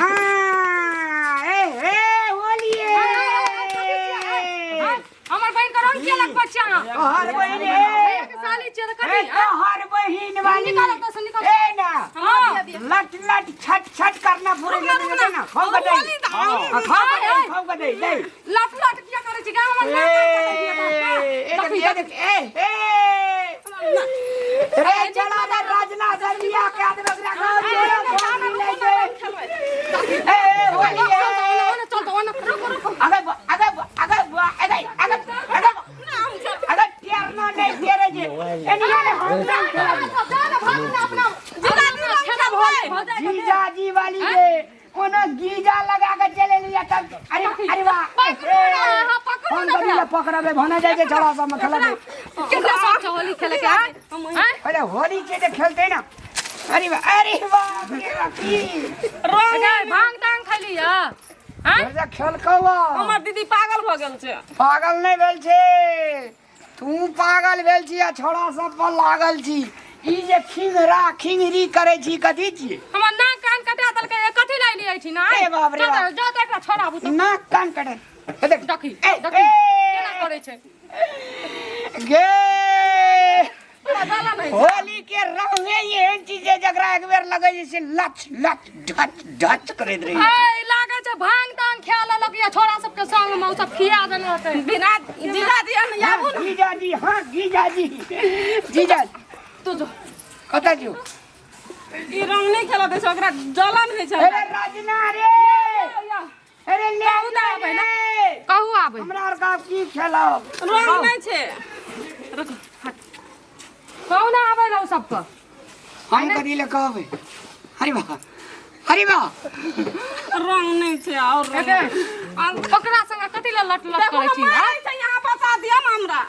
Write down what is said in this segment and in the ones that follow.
हाँ, ए ए होलिए हमर बहिन के रंग किया लगबै छियै अहाँ तोहर बहिन ए के साली छियै तऽ ए कथी तोहर बहिन वाली निकालो तो से निकालो। ए ना हाँ लट लट छट छट करना पूरे ले ना खाओ का दे हाँ, खाओ का दे खाओ का दे दे लट लट किया करै छी गाँव हमर ए ए नाक देख ए देख ए ए रे चला रे राजना जरिया के आदमी ओकरा खाओ जोड़ा फोन मिलै छै ए ए होली ए चल तो ओने रुको रुको अगे अगे अगे अगे अगे अगे अगे टेरना नहीं टेरे जे एनिया ने हम ना खेलाबी जीजाजी वाली के कोनो गीजा लगा के चले लिया तब अरे अरे वाह पकड़ू फोन ना करी ले पकड़बे भने जाय छै छड़ा सब में खेलबे केकरा शौक छौ होली खेले के आँय? अरे होली छै तऽ खेलते ना अरे वाह अरे बाप रे बाप की गै, भांग तांग खैली हँ आँय? जा खेलकौ हमर दीदी पागल भऽ गेल छै पागल नहि भेल छै तू पागल भेल छी आ छोड़ा सब पर लागल छी ई जे खिंगरा खिंगरी करै छी कथी छी हमर नाक कान कटा देलकै कथी लए एलियै एहिठिना ए बाप रे जा बाप। तऽ- जा तऽ एकरा छोड़ाबू तऽ नाक कान कटे ए देख देखी ए, देखी ए, केना करै छै गे गला नहि होली के रंगे एहन चीज है जकरा एक बेर लगे छै से लच लच ढच ढच करैत रही ए लागै छै भांग तांग खा लेलक या छोरा सबके संग मे ओ सब खिया देने होतै बिना जीजा जी हम आबू हाँ, जीजाजी हाँ जीजाजी जीजा तू जो कतऽ जो ई रंग नहि खेलऽ दै छै ओकरा जलन होइ छै अरे राजना रे अरे ले कहू तऽ आबै ने। रे कहू आबै हमरा आर का की खेलब रंग नहि छै कहू ना आबै लए ओ सबके हम कथी ले कहबै अरे वाह अरे वाह रंग नहि छै और रंग एते ओकरा संगे कथी लए लट लट करै छी मारै छै यहाँ बचा दिअ ने हमरा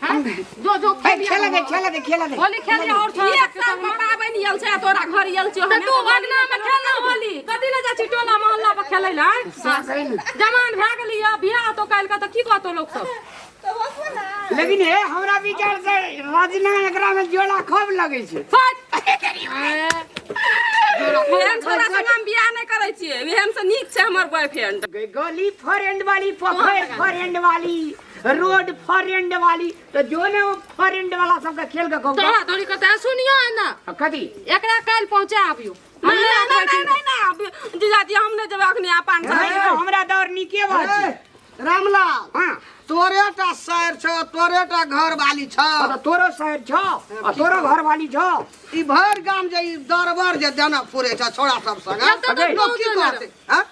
हाँ? जो जो ए, खेला दे खेला दे खेला दे होली खेलिए और छोरा एक सबके साल संग में। पाबनि आयल छै आ तोरा घर आयल छियौ तऽ तू अगना में खेल ना होली कथी ले जाइ छी टोला मोहल्ला पर खेलै लए आँय? जवान भए गेली है बियाह तो काल्हि के तऽ की कहतो लोक सब लेकिन हे हमरा विचार से रजना एकरा में जोड़ा खूब लगै छै फट एहन छोरा संग हम बियाह नहि करै छियै एहन से नीक छै हमर बॉयफ्रेंड गली फ्रेंड वाली पोखर फ्रेंड वाली रोड फ्रेंड वाली तो जो ने वो फ्रेंड वाला सबके खेल के कहू तोरा तोरी कहते सुनियो ना कथी एकरा काल्हि पहुंचा आबियो नहि नहि नहि नहि नहि जीजाजी हम नहि जेबै अखनी आ पाँच साल नहीं तो हमरा दौड़ नीके बात छै रामलाल हाँ तोरे टा सर छौ तोरे टा घर वाली छौ तो तोरो शहर छौ आ तोरो घर वाली छौ ई भरि गाम जे ई दरबर जे देना फुरे छ छोड़ा सब संग एतऽ तऽ लोक की पहुँचल कहतै हँ?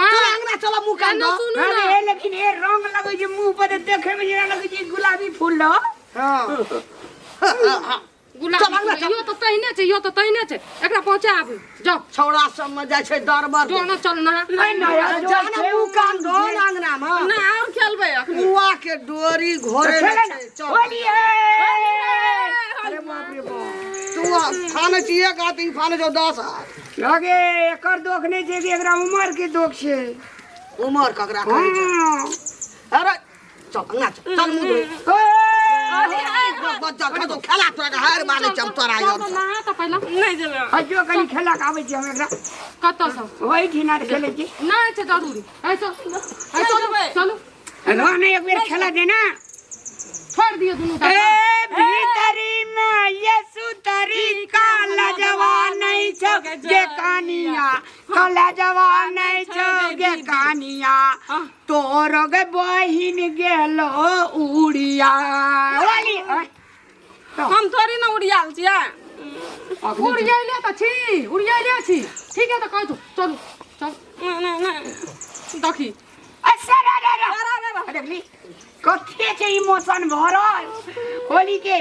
माँ चल अंगना चल मुँह कान एना धो। सुनू अरे ना ए लेकिन ए रंग लगै छै मुंह पर तऽ देखै में जेना लगै छै गुलाबी फूल रह हँ गुलाबी चल अंगना फूल, चल। इहो तऽ तहिने छै इहो तऽ तहिने छै एकरा पहुँचा आबू जाओ छौड़ा सब में जाइ छै दरबर जो ना चल ना नहीं नया अरे जो जा ना छै मुँह कान धो ना अंगना में नहि आओर खेलबै अखनी कुआ के डोरी घोरे खेले ने ना छै चल होली है अरे बाप रे बाप तू फाने छी एक हाथ ई फाने छौ 10 हाथ लगे एकर दोख नहीं छै कि एकरा उमर के दोख छै उमर ककरा कहै छै हाँ। अरे चल अंगना चल चल मुँह धो ए, बच्चा खतो खेला तोरा के हार माने चम तोरा चल यार तऽ नहा तऽ पहिला नहि जेबै आ जो कनी खेला के आबै छी हम एकरा कतऽ सँ ओहि ठिना खेलै छी नहि छै जरूरी ऐ चल ऐ चलू चलू रह ने एक बेर खेला देना छोड़ दियौ दुनू टा ए भीतरी में ये सुतरी काला जवा नहीं छो गे कानिया काला जवा नहीं छो गे कानिया तोर गे बहिन गेलो उड़िया वाली हम थोड़ी ने उड़ियाल छियै उड़ियैले तऽ छी उड़ियैले छी ठीक है तऽ कहै छौ चलू चल नहि नहि नहि देखी अच्छा रे रे रे देखली कथी छै इमोशन भरल होली के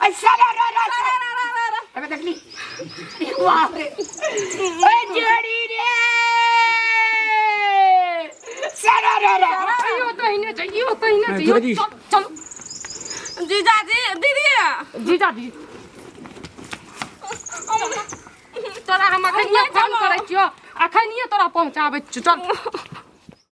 अच्छा रे रे रे रे अबे देखली बाप रे ओए जोड़ी रे सरा रे रे इहो तहिने छै इहो तहिने छै इहो जोड़ी। चल चलू जीजाजी दीदी जीजाजी तोरा हम अखनिये फोन करै छियौ अखनिये तोरा पहुँचाबै छियौ चल